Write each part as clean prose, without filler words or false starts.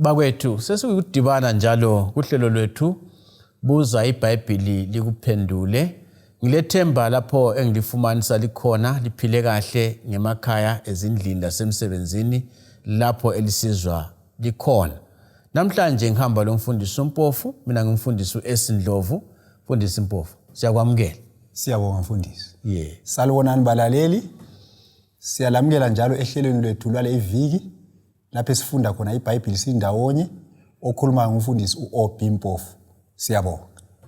Bakwethu sesikudibana njalo kuhlelo lwethu buza iBhayibhili likuphendule. Ngilethemba lapho engilifumanisa likhona liphile kahle ngemakhaya, ezindlini lasemsebenzini lapho elisizwa likhona. Namhlanje ngihamba lomfundisi uMpofu, mina ngimfundisi uS Ndlovu. Mfundisi Mpofu, siyakwamukela. Siyabonga mfundisi. Yeah. Salibonani balaleli. Siyalamukela njalo ehlelweni lwethu lwale iviki lapho esifunda khona iBhayibhili sindawonye okhulumayo ngumfundisi uOB Mpofu. Siyabonga.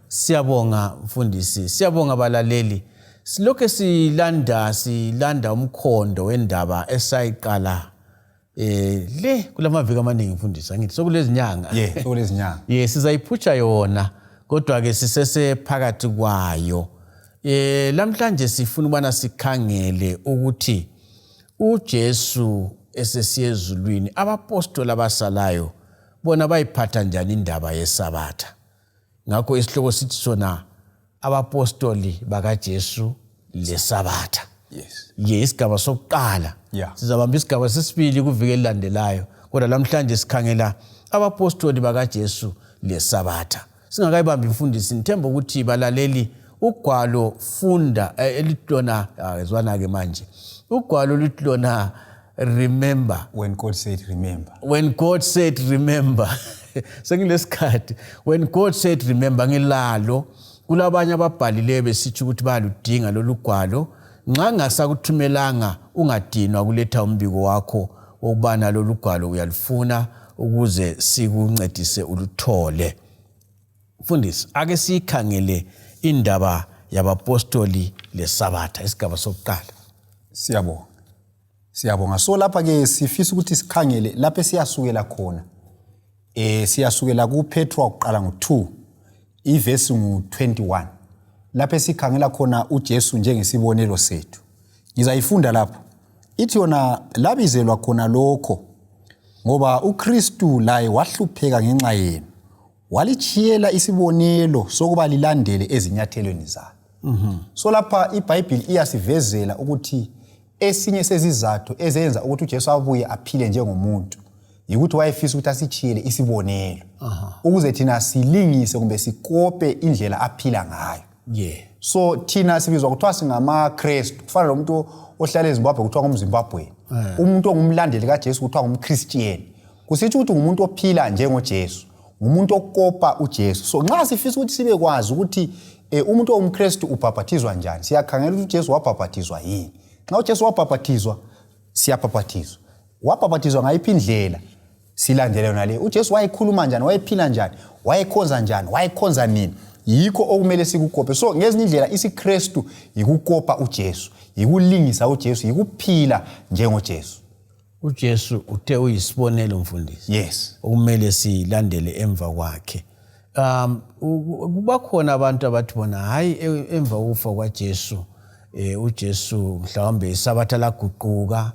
Siyabonga mfundisi, siyabonga balaleli. Silokhe silanda silanda umkhondo wendaba esayiqala eh le kulamaviki amaningi mfundisi angithi sokulezinyanga. Yeah, sokulezinyanga. Yeah, sizayiphutsha yona kodwa ke sisese phakathi kwayo. Eh lamhlanje sifuna ukubana sikhangele ukuthi uJesu esesiya ezulwini abapostoli abasalayo bona bayiphatha njani indaba yesabatha ngakho isihloko sithi sona abapostoli bakaJesu lesabatha yes ye isigaba sokuqala yeah. Sizabamba isigaba sesibili kuviki elilandelayo kodwa lamhlanje sikhangela abapostoli bakaJesu lesabatha Singakayibambi mfundisi, ngithemba ukuthi balaleli ugwalo funda eh, elithi lona ah, zwana-ke manje ugwalo oluthi lona remember. When God said remember. When God said remember, sengilesikhathi when God said remember ngilalo. Kulabanye ababhalileyo besitsho ukuthi bayaludinga lolu gwalo. Nxa ngingasakuthumelanga ungadinwa kuletha umbiko wakho wokubana lolu gwalo uyalufuna ukuze sikuncedise uluthole. Mfundisi, ake siyikhangele indaba yabapostoli leSabatha, isigaba sokuqala. Siyabonga. Siyabonga. So lapha ke sifisa ukuthi sikhangele lapho esiyasukela khona. Siyasukela kuPetro wakuqala ngo-2 ivesi ngu-21 lapho esikhangela khona uJesu njengesibonelo sethu. Ngizayifunda lapho. Ithi yona labizelwa khona lokho ngoba uKristu laye wahlupheka ngenxa yenu walitshiyela isibonelo sokuba lilandele ezinyathelweni zakhe. So lapha iBhayibhili iyasivezela ukuthi esinye sezizathu ezenza ukuthi uJesu abuye aphile njengomuntu yikuthi wayefisa ukuthi asitshiyele isibonelo ukuze thina silingise kumbe sikope indlela aphila ngayo. Yeah. So thina sibizwa kuthiwa singamaKristu, kufana lomuntu ohlala eZimbabwe kuthiwa ngumZimbabweni. Umuntu ongumlandeli kaJesu kuthiwa ngumKristian. Kusitsho ukuthi ngumuntu ophila njengoJesu, ngumuntu okopa uJesu. So nxa sifisa ukuthi sibekwazi ukuthi umuntu ongumKristu ubhaphathizwa njani, siyakhangela ukuthi uJesu wabhaphathizwa yini. Nxa uJesu wabhaphathizwa, siyabhaphathizwa. Wabhaphathizwa ngayiphi indlela? Silandele yona le. uJesu wayekhuluma njani, wayephila njani, wayekhonza njani, wayekhonza nini? Yikho okumele sikukope. So ngezinye indlela isiKristu yikukopa uJesu, yikulingisa uJesu, yikuphila njengoJesu. UJesu uthe uyisibonelo mfundisi. Yes. Okumele silandele emva kwakhe. Kuba khona abantu abathi bona hayi emva kokufa kwaJesu uJesu mhlawumbe isabatha laguquka,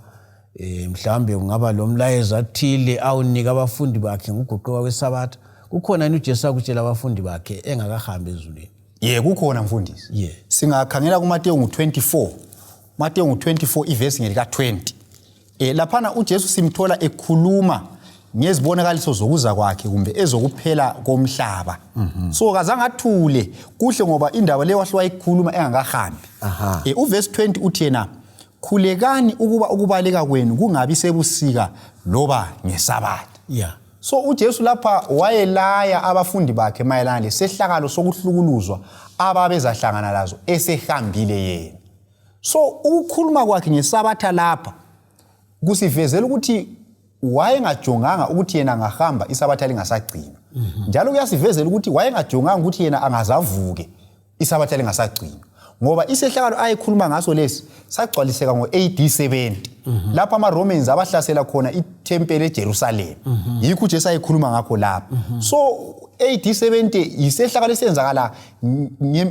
mhlawumbe kungaba lo mlayezo athile awunika abafundi bakhe ngokuguquka kwesabatha. Kukhona yini uJesu akutshela abafundi bakhe engakahambi ezulwini? Ye, kukhona mfundisi. Yeah. Singakhangela kuMateyu ngu-24. Mateyu ngu-24 ivesi ngelika 20. Laphana uJesu simthola ekhuluma ngezibonakaliso zokuza kwakhe kumbe ezokuphela komhlaba. So kazange athule kuhle ngoba indaba le wahle wayikhuluma engakahambi. Uvesi 20 uthi yena khulekani ukuba ukubaleka kwenu kungabi sebusika loba ngesabatha. Yeah. So uJesu lapha wayelaya abafundi bakhe mayelana lesehlakalo sokuhlukuluzwa ababezahlangana lazo esehambile yena. So ukukhuluma kwakhe ngesabatha lapha kusivezela ukuthi wayengajonganga ukuthi yena angahamba isabatha lingasagcinwa. Njalo kuyasivezela ukuthi wayengajonganga ukuthi yena angazavuke isabatha lingasagcinwa, ngoba isehlakalo ayekhuluma ngaso lesi sagcwaliseka ngo-AD 70 lapho ama-Romans abahlasela khona ithempeli eJerusalem. Yikho uJesu ayekhuluma ngakho lapho. So AD 70 yisehlakalo esenzakala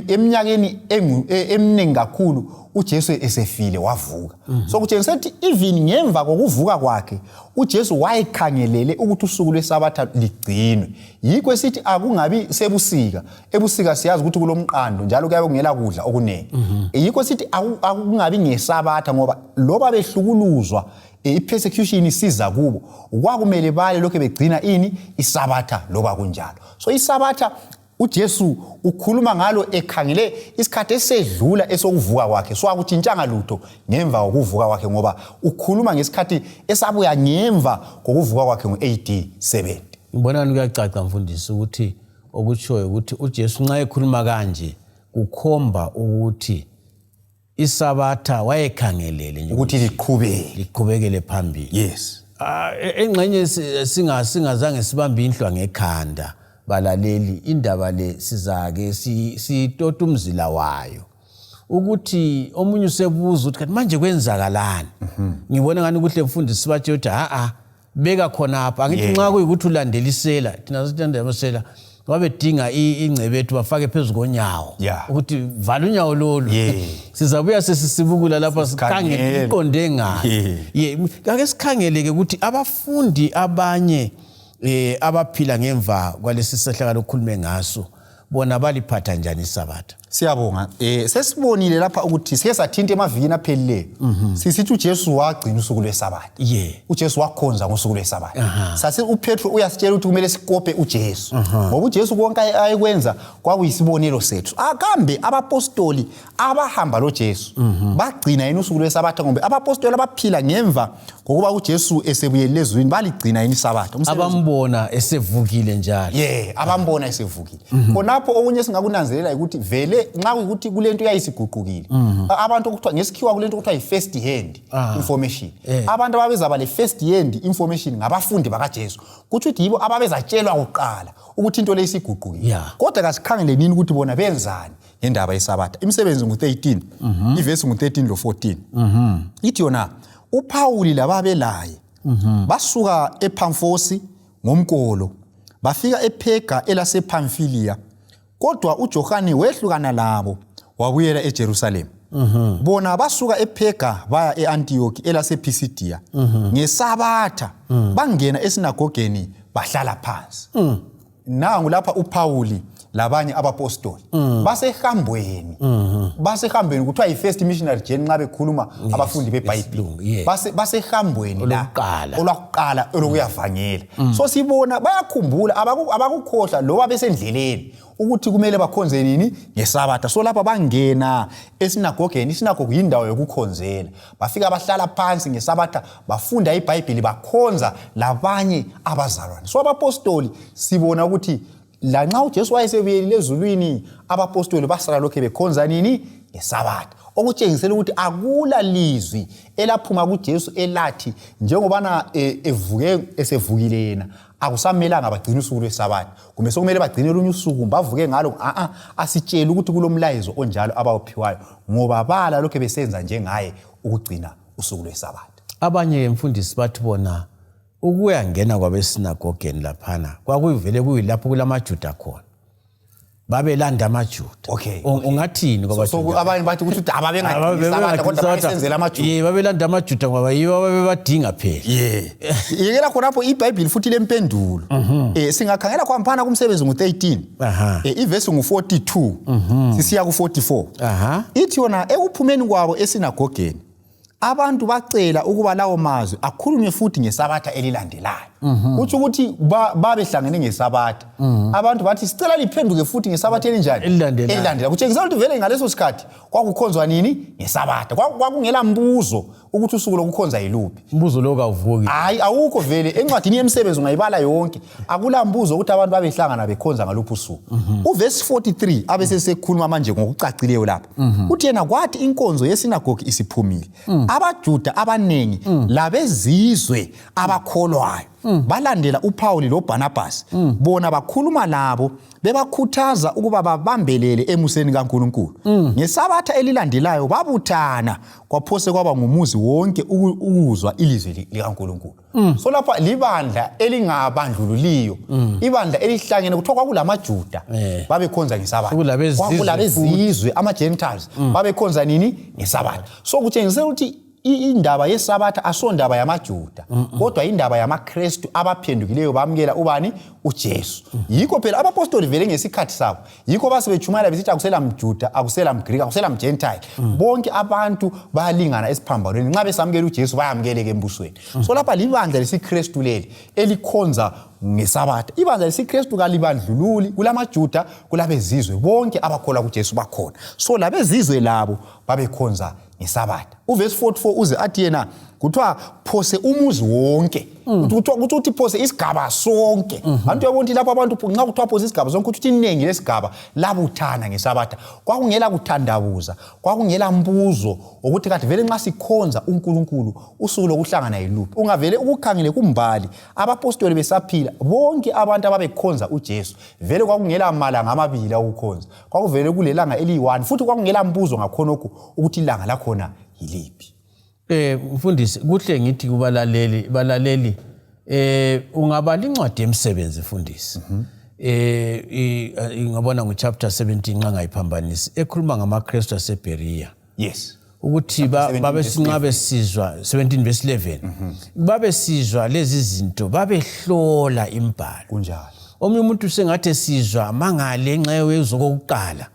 eminyakeni eminingi kakhulu uJesu esefile wavuka. So kutshengisa ukuthi even ngemva kokuvuka kwakhe uJesu wayekhangelele ukuthi usuku lwesabatha ligcinwe. Yikho esithi akungabi sebusika. Ebusika siyazi ukuthi kulomqando njalo kuyabe kungela kudla okuningi. Yikho sithi akungabi ngesabatha ngoba loba behlukuluzwa i-persecution isiza kubo, kwakumele bale lokhu begcina ini? Isabatha. Loba kunjalo, so isabatha uJesu ukhuluma ngalo ekhangele isikhathi esedlula esokuvuka kwakhe. So akutshintshanga lutho ngemva kokuvuka kwakhe, ngoba ukhuluma ngesikhathi esabuya ngemva kokuvuka kwakhe ngo-AD 70. Ngibonani kuyacaca, mfundisi, ukuthi okutshoyo ukuthi uJesu nxa ekhuluma kanje kukhomba ukuthi isabatha wayekhangelele nje ukuthi liqhubeke, liqhubekele phambili. Yes. Engxenye singazange sibambe inhlwa ngekhanda, balaleli, indaba le sizake sitota umzila wayo, ukuthi omunye usebuza ukuthi kanti manje kwenzakalani. Ngibona ngani kuhle, mfundisi, sibatshela ukuthi ha-a, beka khonapha. Angithi nxa kuyikuthi ulandelisela, thina sithandamasela babedinga ingcebethu bafake phezu konyawo ukuthi vala unyawo lolu. Sizabuya sesisibukula lapha, sikhangele iqonde ngani. Ye, ake sikhangele-ke ukuthi abafundi abanye abaphila ngemva kwalesi sehlakalo okhulume ngaso, bona baliphatha njani isabatha? Siyabonga. Sesibonile lapha ukuthi sike sathinta emavikini aphelileyo, sisithi uJesu wagcina usuku lwesabatha. UJesu wakhonza ngosuku lwesabatha. Sase uPetro uyasitshela ukuthi kumele sikope uJesu, ngoba uJesu konke ayekwenza kwakuyisibonelo sethu. Akambe abapostoli abahamba loJesu bagcina yini usuku lwesabatha? Ngoba abapostoli abaphila ngemva ngokuba uJesu esebuyelile ezulwini baligcina yini isabatha? Abambona esevukile njalo. Yeah, abambona esevukile. Khonapho okunye esingakunanzelela ukuthi vele nxa kuyikuthi kulento yayisiguqukile, abantu okuthiwa ngesikhiwa kulento okuthiwa yi-first hand information, abantu ababezaba le first hand information ngabafundi bakaJesu. Kutsho ukuthi yibo ababezatshelwa kuqala ukuthi into le isiguqukile. Kodwa kasikhangele nini ukuthi bona benzani ngendaba yesabatha. Imisebenzi ngu-13, ivesi ngu-13 lo-14, ithi yona uPhawuli lababelaye basuka ePhamfosi ngomkolo, bafika ePhega elasePhamfiliya, kodwa uJohane wehlukana labo wabuyela eJerusalema. Bona basuka ePhega baya e-Antiyoki elasePhisidiya. Ngesabatha bangena esinagogeni bahlala phansi. Nangu lapha uPhawuli labanye abapostoli basehambweni, basehambweni kuthiwa yi-first missionary journey nxa bekhuluma abafundi beBhayibhili. Isilungu, yeah. Basehambweni la Olokuqala. Olwakuqala olokuyavangela. So sibona bayakhumbula, abakukhohlwa loba besendleleni ukuthi kumele bakhonze nini? Ngesabatha. So lapha bangena esinagogeni. Isinagogo yindawo yokukhonzela. Bafika bahlala phansi ngesabatha, bafunda iBhayibhili, bakhonza labanye abazalwane. So abapostoli sibona ukuthi lanxa uJesu wayesebuyelile ezulwini, abapostoli basala lokhe bekhonza nini? Ngesabatha, okutshengisela ukuthi akula lizwi elaphuma kuJesu elathi njengobana evuke, esevukile yena, akusamelanga bagcine usuku lwesabatha, kumbe sokumele bagcine olunye usuku bavuke ngalo. A-a, asitsheli ukuthi kulomlayezo onjalo abawuphiwayo, ngoba bala lokhu besenza njengaye ukugcina usuku lwesabatha. Abanye, mfundisi, bathi bona ukuyangena kwabesinagogeni laphana kwakuvele kuyilapho kulamajuda khona, babelanda amajuda. Ungathini kwabajuda? Abanye bathi ukuthi ababengagcini isabatha kodwa babesenzela amajuda. Ye, babelanda amajuda ngoba yibo ababebadinga phela. Ye, yekela khonapho, iBhayibhili futhi lempendulo. Singakhangela kwampana kumsebenzi ngu-13, ivesi ngu-42 sisiya ku-44. Ithi yona ekuphumeni kwabo esinagogeni abantu bacela ukuba lawo mazwi akhulunywe futhi ngesabatha elilandelayo. Kutsho ukuthi babehlangene ngesabatha, abantu bathi sicela liphenduke futhi ngesabatha elinjani? Elilandelayo. Elilandelayo. Kutshengisela ukuthi vele ngaleso sikhathi kwakukhonzwa nini? Ngesabatha. Kwakungela mbuzo ukuthi usuku lokukhonza yiluphi. Umbuzo lo kawuvuki. Hayi, awukho vele encwadini yemisebenzi, ungayibala yonke, akula mbuzo ukuthi abantu babehlangana bekhonza ngaluphi usuku. Uvesi 43 abe sesekhuluma manje ngokucacileyo lapha. Uthi yena kwathi inkonzo yesinagogi isiphumile, abajuda abaningi labezizwe abakholwayo balandela uPhawuli loBhanabhasi. Bona bakhuluma labo bebakhuthaza ukuba babambelele emuseni kaNkulunkulu. Ngesabatha elilandelayo babuthana, kwaphose kwaba ngumuzi wonke ukuzwa ilizwi likaNkulunkulu. So lapha libandla elingabandlululiyo, ibandla elihlangene. Kuthiwa kwakulamajuda babekhonza ngesabatha, Kulabezizwe. Kwakulabezizwe, ama-Gentiles, babekhonza nini? Ngesabatha. So kutshengisela ukuthi Indaba yesabatha asondaba yamaJuda, kodwa indaba yamaKristu abaphendukileyo bamukela ubani? UJesu. Yikho phela abapostoli vele ngesikhathi sabo, yikho base betshumayela besithi akusela mJuda, akusela mGrika, akusela mGentile, bonke abantu bayalingana esiphambanweni. Nxa besamukela uJesu bayamukeleka embusweni. So lapha libandla lesiKristu leli elikhonza ngesabatha. Ibandla lesiKristu kalibandlululi, kulamaJuda, kulabezizwe, bonke abakholwa kuJesu bakhona. So labezizwe labo babekhonza ngesabatha. Uvesi 44 uze athi yena kuthiwa phose umuzi wonke, kuthiwa ukuthi phose isigaba sonke. Abantu uyabona ukuthi lapho abantu nxa kuthiwa phose isigaba sonke, ukuthi iningi lesigaba labuthana ngesabatha. Kwakungela kuthandabuza, kwakungela mbuzo ukuthi kade vele nxa sikhonza uNkulunkulu usuku lokuhlangana yiluphi. Ungavele ukukhangele kumbali, abapostoli besaphila, bonke abantu ababekhonza uJesu vele kwakungela malanga amabili akukhonza, kwakuvele kulelanga eliyi-one, futhi kwakungela mbuzo ngakhonokho ukuthi ilanga lakhona yiliphi. Mfundisi, kuhle ngithi kubalaleli, balaleli, ungabala incwadi yemsebenzi, mfundisi. Ngabona ngo chapter 17 nxa ngayiphambanisi, ekhuluma ngamaKristu aseBerea. Ukuthi 17 verse babe besizwa 17 verse 11. Babesizwa lezi zinto, babehlola imbhalo. Kunjalo. Omunye umuntu sengathi esizwa mangale nxa wezokokuqala,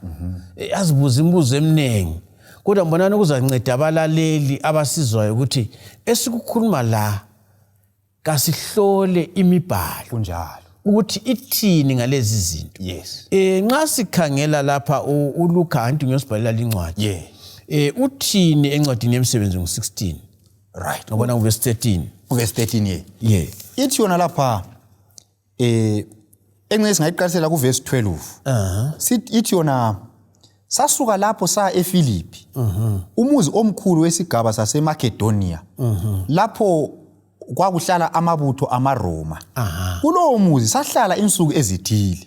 azibuza imibuzo eminingi. Kodwa mbonani kuzanceda abalaleli abasizwayo ukuthi esikukhuluma la kasihlole imibhalo. Kunjalo. Ukuthi ithini ngalezi zinto. Nxa sikhangela lapha uLuka anti ngiyosibhalela lincwadi. Uthini encwadini yemsebenzi ngo-16? Ngabona kuverse 13. Kuverse 13 ye. Ithi yona lapha engxenye singayiqalisela kuverse 12. Sithi ithi yona sasuka lapho saya eFilipi. Umuzi omkhulu wesigaba saseMakedonia. Lapho kwakuhlala amabutho amaRoma. Kulowo muzi sahlala insuku ezithile.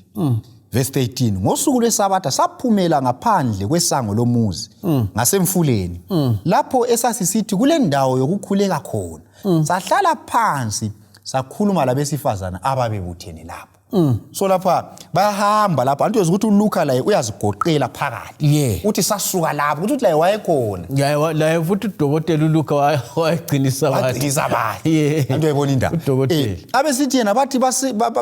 Verse 13, ngosuku lwesabatha saphumela ngaphandle kwesango lomuzi ngasemfuleni, lapho esasisithi kule ndawo yokukhuleka khona. Sahlala phansi sakhuluma labesifazana ababebuthene lapho. So lapha bayahamba lapha, antu ukuthi uLuka laye uyazigoqela phakathi. Uthi sasuka lapho, ukuthi laye wayekhona. Laye futhi udokotela uLuka wayegcina isabatha. Wagcina isabatha. Antu uyayibona indaba. Udokotela. Abesithi yena bathi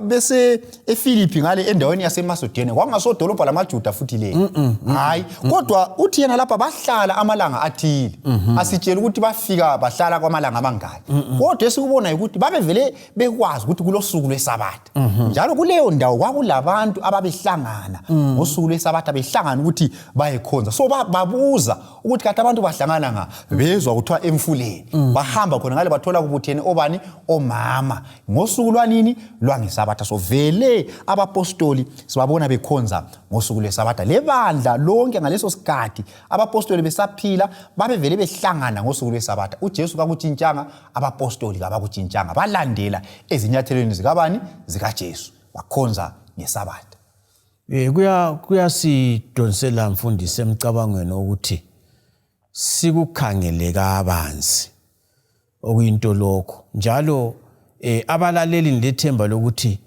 bese eFilipi ngale endaweni yaseMacedonia, kwakungasodolobha lamaJuda futhi le. Hayi, kodwa uthi yena lapha bahlala amalanga athile. Asitshela ukuthi bafika bahlala kwamalanga amangaki. Kodwa esikubona ukuthi babevele bekwazi ukuthi kulosuku lwesabatha. Njalo kuleyo ndawo kwakulabantu ababehlangana ngosuku lwesabatha, behlangana ukuthi bayekhonza. So babuza ukuthi kade abantu bahlangana nga, bezwa kuthiwa emfuleni. Bahamba khona ngale bathola kubuthene obani? Omama. Ngosuku lwanini? Lwangesabatha. So vele abapostoli sibabona bekhonza ngosuku lwesabatha. Lebandla lonke ngaleso sikhathi abapostoli besaphila babevele behlangana ngosuku lwesabatha. uJesu kakutshintshanga, abapostoli kabakutshintshanga, balandela ezinyathelweni zikabani? ZikaJesu, bakhonza ngesabatha. Kuyasidonsela mfundisi emcabangweni ukuthi sikukhangele kabanzi okuyinto lokho, njalo abalaleli ngilethemba lokuthi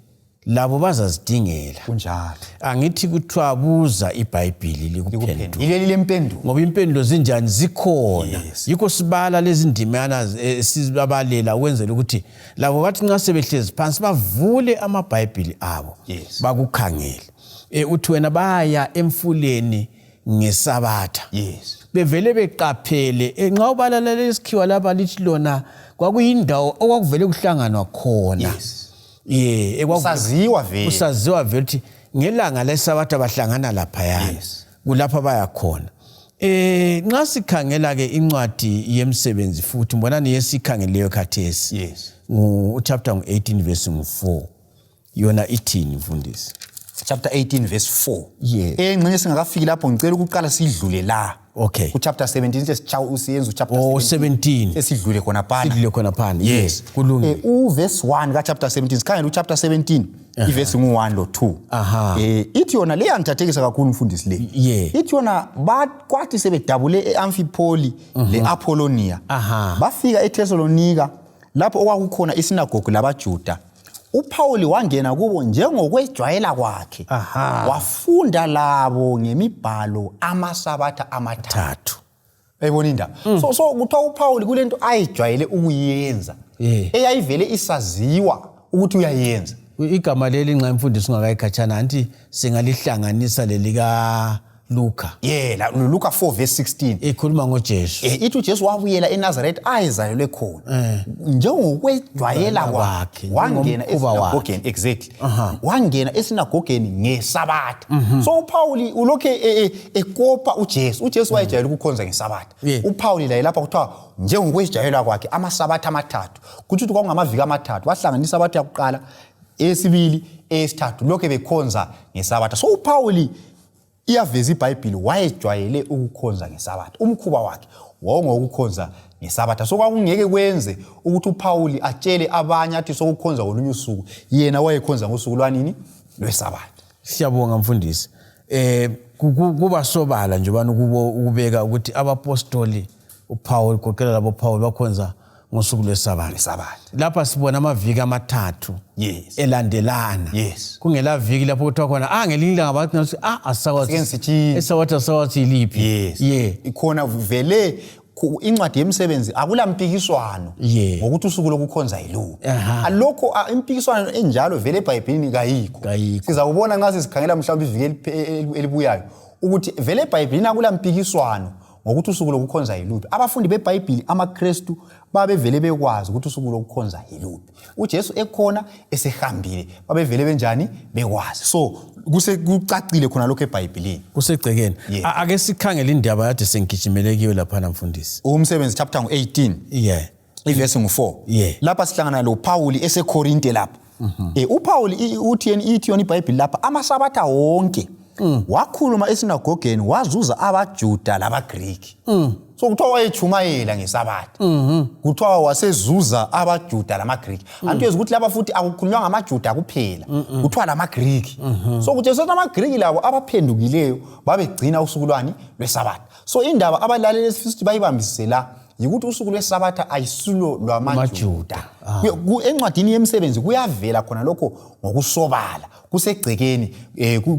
labo bazazidingela. Kunjalo. Angithi kuthiwa buza iBhayibhili likuphendule. Ileli lempendulo. Ngoba impendulo zinjani? Zikhona. Yikho sibala lezi ndimana sibabalela ukwenzela ukuthi labo bathi nxa sebehlezi phansi bavule amaBhayibhili abo. Bakukhangele. Uthi wena baya emfuleni ngesabatha. Bevele beqaphele. Nxa ubala lesikhiwa lapha lithi lona kwakuyindawo okwakuvele kuhlanganwa khona. Kusaziwa vele. Kusaziwa vele ukuthi ngelanga lesabatha bahlangana laphayana. Kulapha baya khona. Nxa sikhangela ke incwadi yemsebenzi futhi mbonani yesikhangeleyo khathesi. Ngu chapter 18 verse 4. Yona ithini mfundisi? Chapter 18 verse 4. Engxenye singakafiki lapho ngicela ukuqala sidlule la. Ku chapter 17 sesichawu usiyenza u chapter 17. Sesidlule khona phana. Sidlule khona phana. Yes. Kulungile. U verse 1 ka chapter 17 sikhangela u chapter 17 iverse ngu 1 lo 2. Ithi yona le yangithathekisa kakhulu mfundisi le. Ithi yona kwathi sebedabule eAmphipoli leApollonia. Bafika eThessalonika lapho okwakukhona isinagogu labaJuda. uPaul wangena kubo njengokwejwayela kwakhe. Wafunda labo ngemibhalo amasabatha amathathu. Uyayibona indaba? So kuthiwa uPaul kulento ayijwayele ukuyenza. Eyayivele isaziwa ukuthi uyayenza. Igama leli nxa imfundiso ungakayikhatshana anti singalihlanganisa lelika Luka. Yeah, la Luka 4 verse 16. Ikhuluma ngoJesu. Eh ithi uJesu wabuyela eNazaretha ayezalelwe khona. Eh. Njengokwejwayela kwakhe wangena esinagogeni exactly. Wangena esinagogeni ngeSabatha. Mhm. So uPaul ulokhe e, e, ekopa uJesu. UJesu wayejwayele ukukhonza ngeSabatha. UPaul laye lapha kuthiwa njengokwejwayelwa kwakhe amaSabatha amathathu. Kuthi ukuthi kwakungamaviki amathathu wahlanganisa iSabatha yakuqala eyesibili eyesithathu lokhe bekhonza ngeSabatha. So uPaul Iyaveza iBhayibhili wayejwayele ukukhonza ngeSabatha. Umkhuba wakhe wawungokukhonza ngeSabatha. So kwakungeke kwenze ukuthi uPhawuli atshele abanye athi sokukhonza ngolunye usuku. Yena wayekhonza ngosuku lwanini? LweSabatha. Siyabonga mfundisi. Eh kuba sobala nje bani ukubeka ukuthi abapostoli uPaul goqela labo Paul bakhonza ngosuku lwesabatha Sabatha. Lapha sibona amaviki amathathu Yes. elandelana. Yes. Kungela viki lapho kuthiwa khona ah ngelinye ilanga bathi nathi ah asawathi Sike sithini? esawathi asawathi yiliphi. Yes. Yeah. Ikhona vele incwadi yemisebenzi akula mpikiswano Yeah. ngokuthi usuku lokukhonza yiluphi. Aha. Alokho impikiswano enjalo vele eBhayibhelini kayikho. Kayikho. Sizakubona nxa sesikhangela mhlawumbe iviki elibuyayo ukuthi vele eBhayibhelini akula mpikiswano ngokuthi usuku lokukhonza yiluphi. Abafundi beBhayibhili amaKristu babevele bekwazi ukuthi usuku lokukhonza yiluphi. UJesu ekhona esehambile babevele benjani bekwazi. So kuse kucacile khona lokho eBhayibhilini. Kusegcekeni. Yeah. Ake sikhangele indaba yade sengigijimele kiyo laphana mfundisi. Umsebenzi chapter ngu-18. Yeah. Ivesi ngu-4. Yeah. Lapha sihlangana loPawuli eseKorinte lapha. UPawuli uthi yena ithi yona iBhayibhili lapha amaSabatha wonke wakhuluma esinagogeni wazuza abaJuda labaGriki. So kuthiwa wayechumayela ngeSabatha. Kuthiwa wasezuza abaJuda lamaGriki. Anti uyezwa ukuthi laba futhi akukhulunywa ngamaJuda kuphela. Kuthiwa lamaGriki. So kutshengisa ukuthi amaGriki labo abaphendukileyo babegcina usuku lwani lweSabatha. So indaba abalaleli esifisa ukuthi bayibambisise la yikuthi usuku lweSabatha ayisulo lwamaJuda. Encwadini yemisebenzi kuyavela khona lokho ngokusobala, kusegcekeni,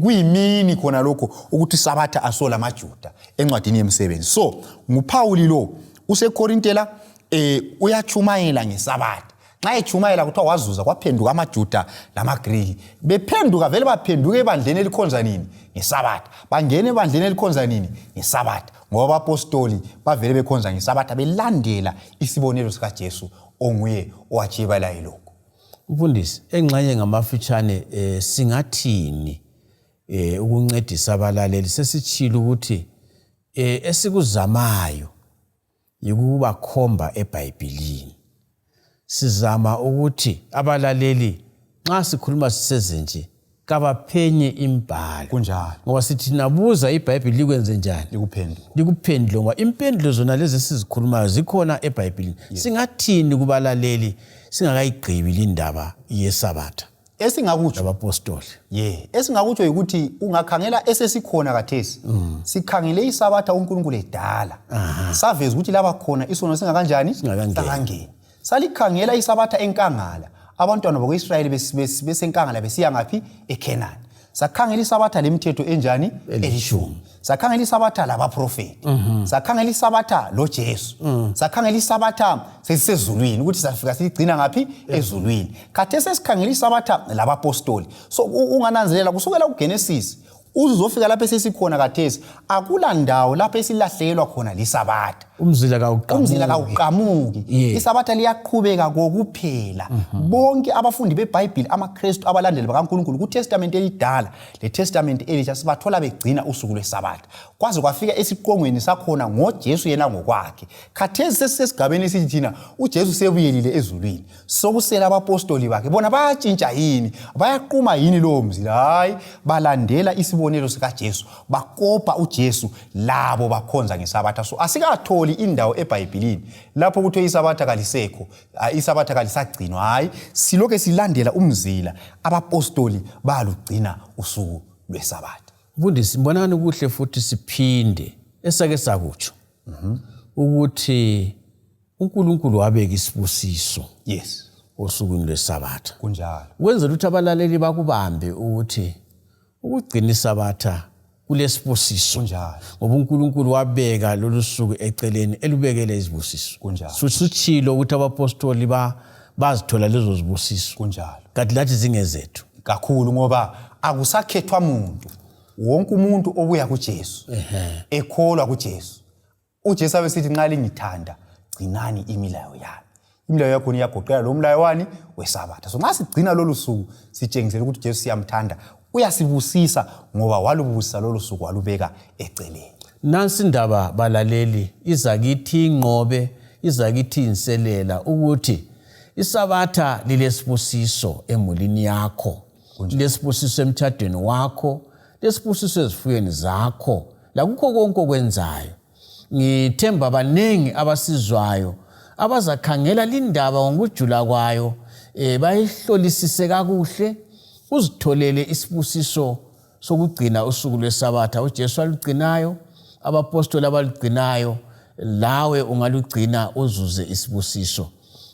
kuyimini khona lokho ukuthi iSabatha aso lamaJuda encwadini yemisebenzi. So nguPhawuli lo useKorinte la, uyatshumayela ngeSabatha. Nxa etshumayela kuthiwa wazuza kwaphenduka amaJuda lamaGriki. Bephenduka vele baphenduka ebandleni elikhonza nini? NgeSabatha. Bangena ebandleni elikhonza nini? NgeSabatha. Ngoba abapostoli bavele bekhonza ngeSabatha belandela isibonelo sikaJesu onguye owatshiye balaye lokhu. Mfundisi, engxenye ngamafitshane singathini ukuncedisa abalaleli? Sesitshilo ukuthi esikuzamayo yikubakhomba eBhayibhilini. Sizama ukuthi abalaleli nxa sikhuluma sisezenje kabaphenye imbhalo. Kunjalo. Ngoba sithi nabuza iBhayibhili likwenze njani? Likuphendule. Likuphendule ngoba impendulo zona lezi esizikhulumayo zikhona eBhayibhilini. Singathini kubalaleli singakayigqibi lindaba yeSabatha? Esingakutsho abapostoli. Yeah, esingakutsho yikuthi ungakhangela esesikhona khathesi. Sikhangele iSabatha uNkulunkulu edala. Saveza ukuthi laba khona isono singakanjani? Singakangeni. Salikhangela iSabatha enkangala. Abantwana bakwa-Israyeli besenkangala besiya ngaphi? EKhenani. Sakhangela iSabatha lemithetho enjani? Elishumi. Sakhangela iSabatha labaprofeti. Sakhangela iSabatha loJesu. Sakhangela iSabatha sesisezulwini ukuthi safika siligcina ngaphi? Ezulwini. Khathesi sesikhangela iSabatha labapostoli. So ungananzelela kusukela kuGenesis uzofika lapho esesikhona khathesi akula ndawo lapho esilahlekelwa khona liSabatha. Umzila kawuqamuki. Umzila kawuqamuki. Isabatha liyaqhubeka kokuphela. Bonke abafundi beBhayibhili amaKristu abalandeli bakaNkulunkulu kuTestamente elidala leTestamente elitsha sibathola begcina usuku lweSabatha. Kwaze kwafika esiqongweni sakhona ngoJesu yena ngokwakhe. Khathesi sesisesigabeni esithi thina uJesu sebuyelile ezulwini. Sokusela abapostoli bakhe. Bona bayatshintsha yini? Bayaquma yini lowo mzila? Hayi, balandela isibonelo sikaJesu. Bakopa uJesu labo bakhonza ngeSabatha. So asikatholi indawo eBhayibhilini lapho kuthiwe iSabatha kalisekho, iSabatha kalisagcinwa. Hayi, silokhe silandela umzila abapostoli balugcina usuku lweSabatha. Mfundisi, mbonani kuhle futhi siphinde esake sakutsho ukuthi uNkulunkulu wabeka isibusiso Yes. osukwini lweSabatha. Kunjalo. Ukwenzela ukuthi abalaleli bakubambe ukuthi ukugcina iSabatha Kulesibusiso. Kunjalo. Ngoba uNkulunkulu wabeka lolu suku eceleni elubekele izibusiso. Kunjalo. Susutshilo ukuthi abapostoli ba bazithola lezo zibusiso. Kunjalo. Kanti lathi zingezethu. Kakhulu, ngoba akusakhethwa muntu, wonke umuntu obuya kuJesu ekholwa kuJesu, uJesu abesithi, nxa lingithanda, gcinani imilayo yami. Imilayo yakhona iyagoqela lo mlayo wani? Wesabatha. So nxa sigcina lolu suku, sitshengisela ukuthi uJesu siyamthanda, uyasibusisa, ngoba walubusisa lolu suku, walubeka eceleni. Nansi indaba, balaleli, izakithi inqobe, izakithi inselela ukuthi isabatha lilesibusiso emulini yakho, lilesibusiso emtshadweni wakho, lesibusiso ezifuyweni zakho, lakukho konke okwenzayo. Ngithemba baningi abasizwayo abazakhangela lindaba ngokujula kwayo, bayihlolisise kakuhle, uzitholele isibusiso sokugcina usuku lwesabatha uJesu alugcinayo, abapostoli abalugcinayo, lawe ungalugcina uzuze isibusiso.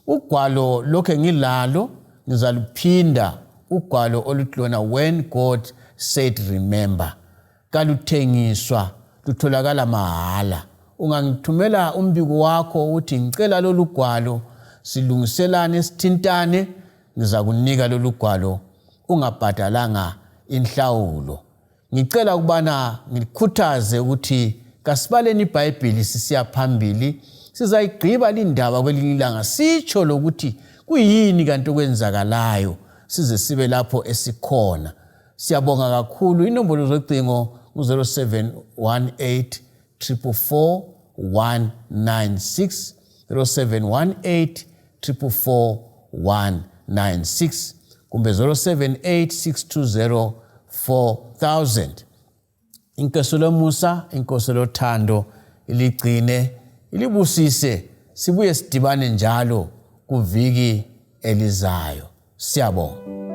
Ugwalo lokhe ngilalo, ngizaluphinda, ugwalo oluthi When God Said Remember, kaluthengiswa, lutholakala mahala. Ungangithumela umbiko wakho ukuthi ngicela lolu gwalo, silungiselane, sithintane, ngizakunika lolu gwalo ungabhadalanga inhlawulo. Ngicela ukubana ngikhuthaze ukuthi kasibaleni iBhayibhili sisiya phambili. Sizayigqiba lindaba kwelinye ilanga, sitsho lokuthi kuyini kanti okwenzakalayo size sibe lapho esikhona. Siyabonga kakhulu. Inombolo zocingo ngu-0718 444 196, 0718 444 196 kumbe 078 620 4000. Inkosi lomusa, inkosi lothando iligcine, ilibusise. Sibuye sidibane njalo kuviki elizayo. Siyabonga.